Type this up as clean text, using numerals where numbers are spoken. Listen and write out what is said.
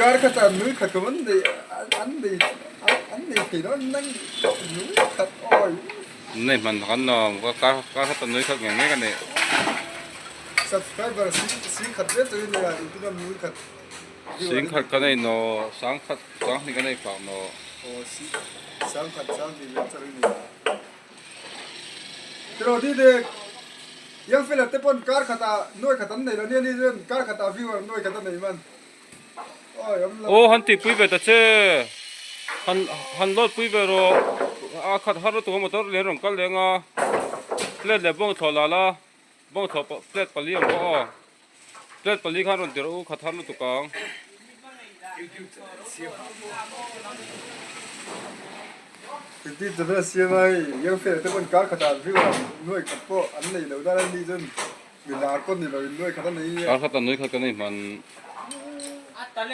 Kar khat ah nui khat kum an nei an nei an nei thei lo nang nui khat awi. Nei hman kan nawm ka kar kar khat ah nui khat ngei ngei ka nei. Subscriber sing sing khat vel chu i nei a intin a nui khat. Sing khat ka nei naw sang khat sang hnih ka nei fak naw. Aw sing sang khat sang hnih vel chu i nei a. Tiraw didek Young fella te pawn kar khat ah nuai khat an nei lo nia ni chuan kar khat ah viewer nuai khat a nei man. Awi awm lo. Aw han tihpui ve ta che han han load pui ve rawh a khat har lutuk a motor lian rawn kal leng a plate leh bawng thlawh la la bawng thlawh plate pali ang pawh aw plate pali khan rawn ti rawh u khat har lutuk ang. Titi chawhmeh siam a hei young fella te pawn kar khatah viewer nuai khat pawh an nei lo dan a ni chuan mi lar pawh ni lo in nuai khat a nei. Kar khat ah nuai khat ka nei hman.